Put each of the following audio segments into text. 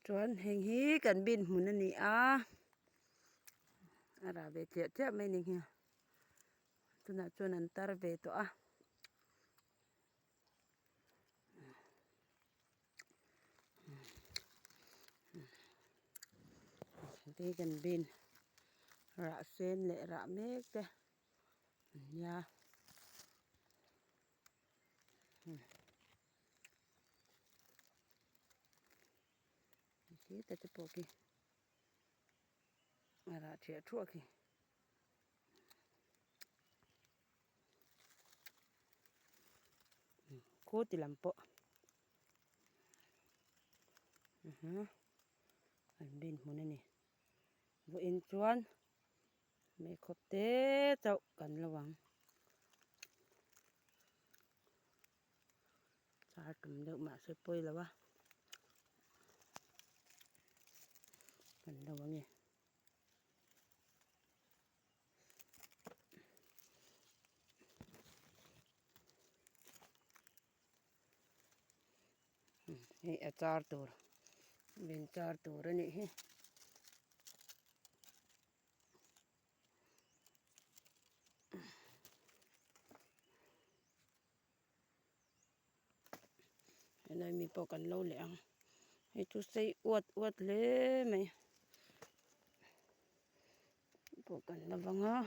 Chuan heng hi kan bin hmun a ni a, a rah ve tliah tliah mai a ni hi tunah chuan an tar ve tawh a. Hei kan bin rah sen leh rah mek te an nia. Khi te pawh khi a rah ṭhiah ṭhuah khi. Khu ti lam pawh an bin hmun a ni. Vawiin chuan meikhawp te chauh kan lo ang. Char tum deuh mahse pawi lo a kan lo ang e. Hei a char tur min char tur a nih hi. Helai mi pawh kan lo leh ang hei chu sei uat uat hle mai pawh kan la vang a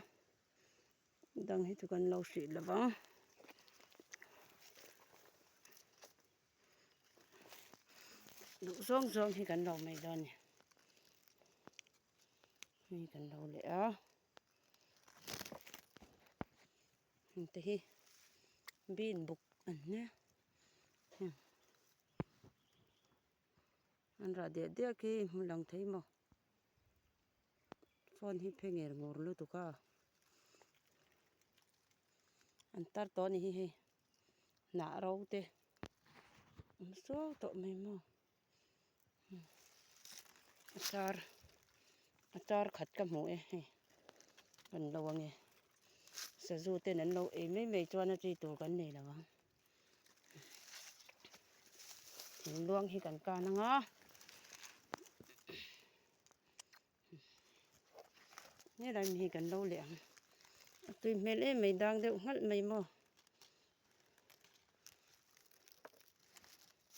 dang hi chu kan lo hrih lo vang duh zawng zawng hi kan lo mai dawn a ni hei kan lo leh a. Heng te hi bean buk an nia heng an rah diah diah khi hmu lang thei maw phone hi phe nger ngur lutuk a an tar tawh a ni hi hei hnah ro te awm suau tawh mai maw a char a char khat ka hmu e hei kan lo ange sazu ten an lo ei mai mai chuan a chi tur kan nei lo ang thing luang hi kan kan anga helai mi hi kan lo leh ang a tui hmel em mai dang deuh nghalh mai maw.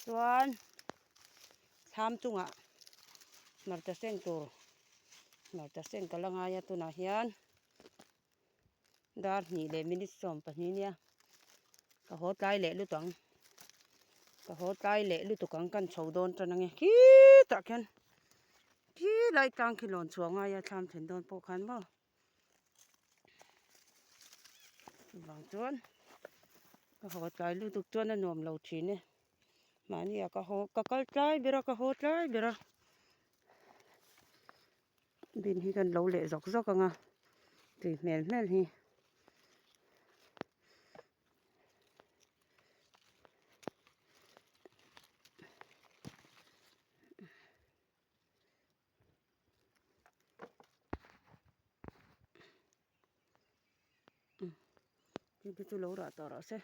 Chuan thlam chungah hmarcha seng tur hmarcha seng ka la ngai a tunah hian dar hnih leh minute 12 nia ka haw tlai leh lut ang ka haw tlai leh lutuk ang kan chho dawn tan ange khitah khian khilai tlang khi lawn chhuah ngai a thlam then dawn pawh khan maw. Chuvang chuan ka haw tlai lutuk chuan a nuam lo thin e mahni ah ka haw ka kal tlai ber a ka haw tlai ber a bin hi kan lo leh zawk zawk ang a tui hmel hmel hi. Hei te chu lo rah tawh rawh se.